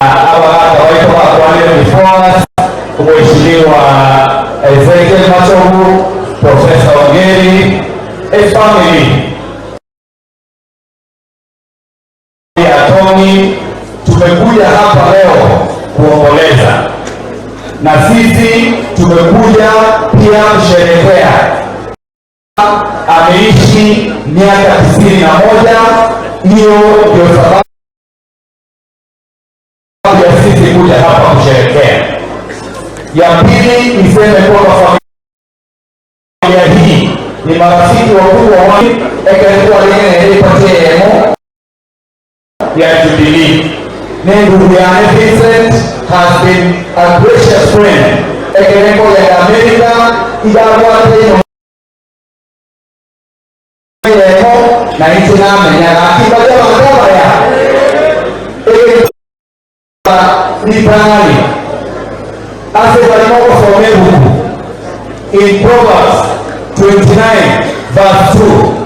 Abagaka baitwa before us, Mheshimiwa Ezekiel Machogu, Professor Ongeri, a family ya Tony, tumekuja hapa leo kuomboleza na sisi tumekuja pia kusherehekea. Ameishi miaka 91. Hiyo ndio sababu ya sisi kuja hapa kusherehekea. Ya pili niseme kwamba familia hii ni marafiki wakubwa wa ekelikuwa imo ya Jubilee. Ni ndugu yane Vincent has been a gracious friend ekeleko ya Amerika igagwate yemo na itinamenyaga akibaja bakabaya litani ase barimo gusoma ibuku in Proverbs 29 verse 2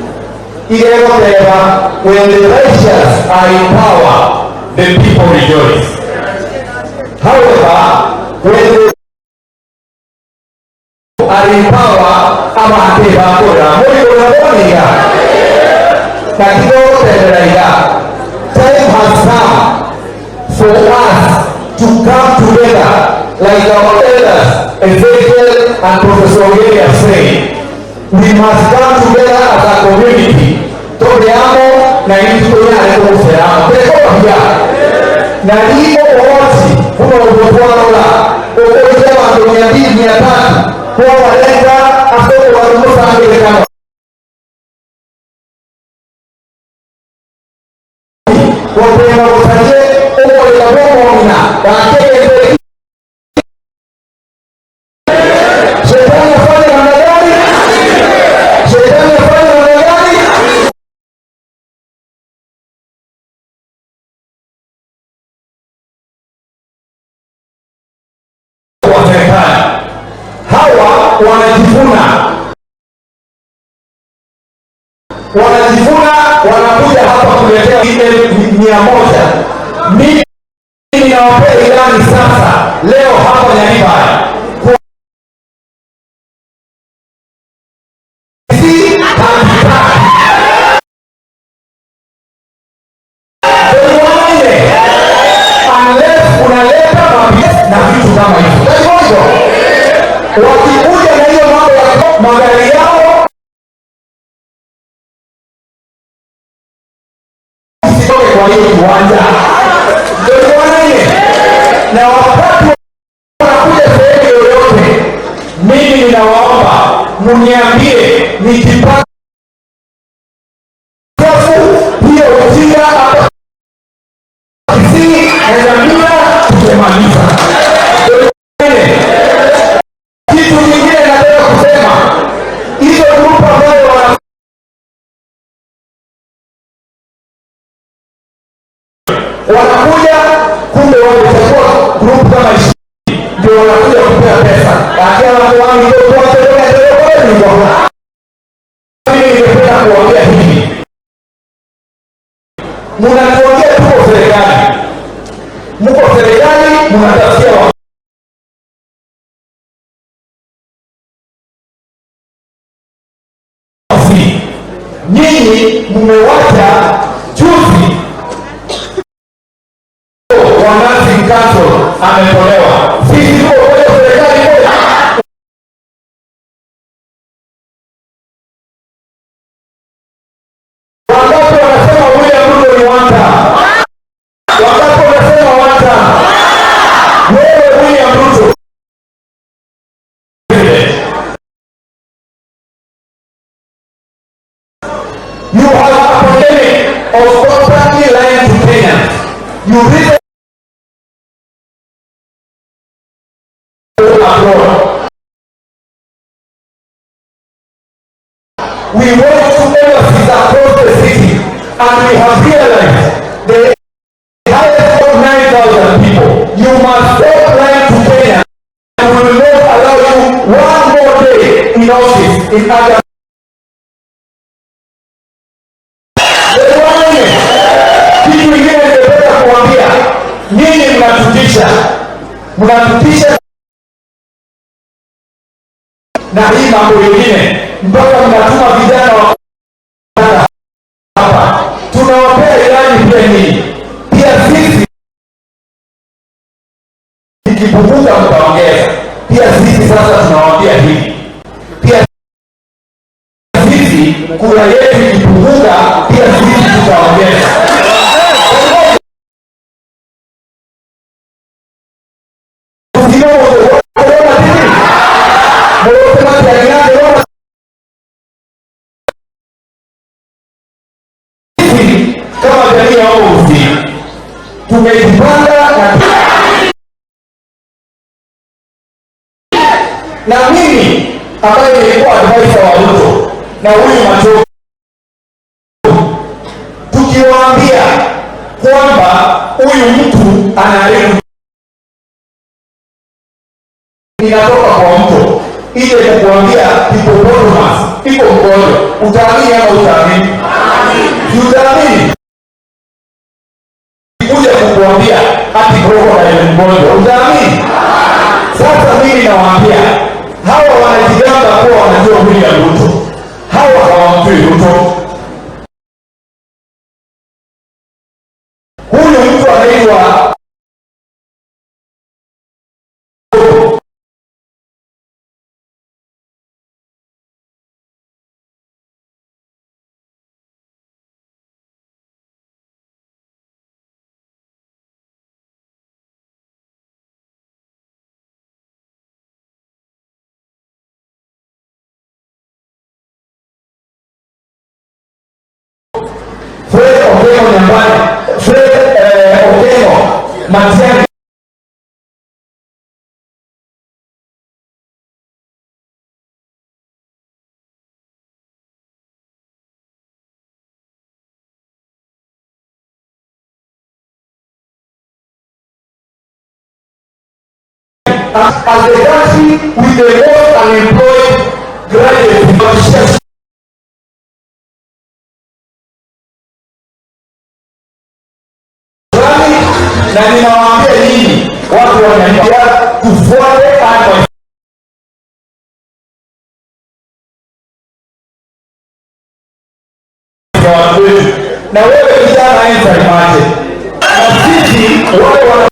igegoteba, "When the righteous are in power, the people rejoice. However, when they are in power, abante bakora muri boniga katika gotebera." Time has come for us to come together like our elders Ezekiel and Professor Ongeri have said. We must come together as a community. Tobeamo na into tunyare kuguceramo tekohia na liko wote kuno gutwarora ukoite bantu 200 300 kwa waleta asoko warumusangirikano gutema gutarie umurika bw'omwina bakegete. Shetani afanye namna gani? Shetani afanye namna gani? Wa serikali hawa wanajivuna, wanajivuna, wanakuja hapa kuletea 100. Mimi ninawapea ilani sasa leo hapa Nyaribari si hatutaki. Unless unaleta mabisi na vitu kama hivyo. Hivyo wakikuja na hiyo mambo ya magari yao isitoke kwa hiyo kiwanja. Ndio na wakati wanakuja sehemu yoyote, mimi ninawaomba mniambie nikipata hiyo ujinga hapa Kisii na Nyamira tumemaliza. Kitu kingine nataka kusema, hizo group ambayo wanakuja kumbe wamechagua group kama 20 ndio wanakuja kupea pesa. Mimi ningependa kuambia hivi, mnatuambia tuko serikali, mko serikali, mnatafutia nyinyi mmewacha juzi wa Nursing Council ametolewa. Sisi tuko kwenye serikali moja. Wangapi wanasema William Ruto ni one term? Wangapi wanasema one term? Wewe William Ruto, president, you have a pandemic of constantly lying to Kenyans. You recently abroad. We went to embassies across the city and we have realized they hired 9,000 people. You must stop lying to Kenya, and we will not allow you one more day in office in other. Kitu kingine ningependa kuambia nyinyi, mna mnatutisha, mnatutisha na hii mambo mengine, mpaka mnatuma vijana wa hapa. Tunawapea ilani pia nyinyi, pia sisi ikipunguka mtaongeza. Pia sisi sasa tunawaambia hivi, pia sisi kura yetu ikipunguka, pia sisi tutaongeza. Kama jamii ya Wausi tumejipanga na mimi ambaye nilikuwa advisor wa Ruto na huyu Machogu, tukiwaambia kwamba huyu mtu anaharibu, inatoka kwa mto ije kukuambia hippopotamus iko mgonjwa, utaamini ama utaamini? Utaamini? Kuja kukuambia ati crocodile ni mgonjwa, utaamini? Sasa mimi nawaambia hawa wanajigamba kuwa wanajua William Ruto, hawa hawamjui Ruto. Huyu mtu anaitwa Fred Okengo Nyambane, Fred Okengo Matiang'i as the country with the most unemployed graduates. Na ninawaambia nyinyi watu wananiambia tufuate advice ya watu wetu, na wewe kijana enza imate na sisi wale wana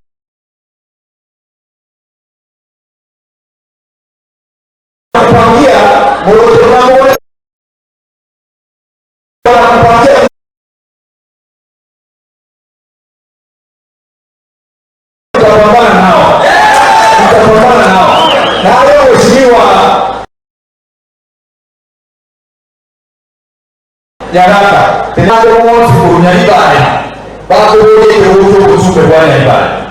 kupangia moroto wanakupangia tutapambana nao, tutapambana nao. Na leo mheshimiwa Nyaraka tenadomonsi kunyalibale bakubolete utu obutumbe bwa Nyalibale.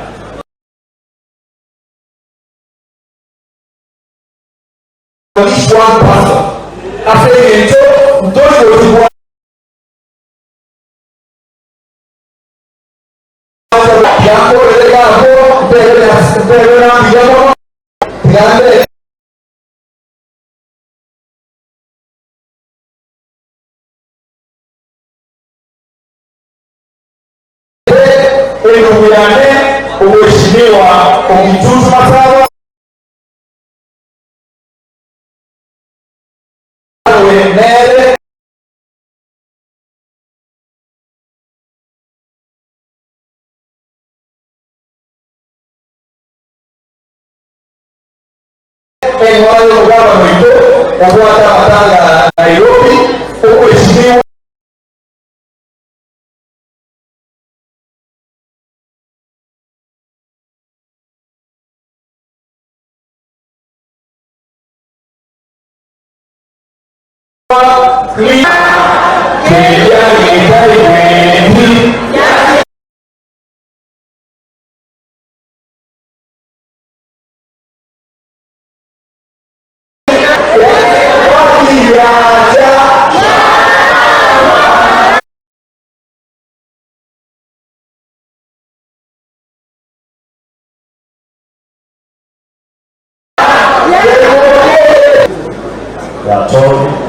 Each one person asengento ntoli otibwa Endugu Mheshimiwa Okitundu Masaba Nere enwayo mugaba mwito okwata matanga Nairobi Mheshimiwa Tori.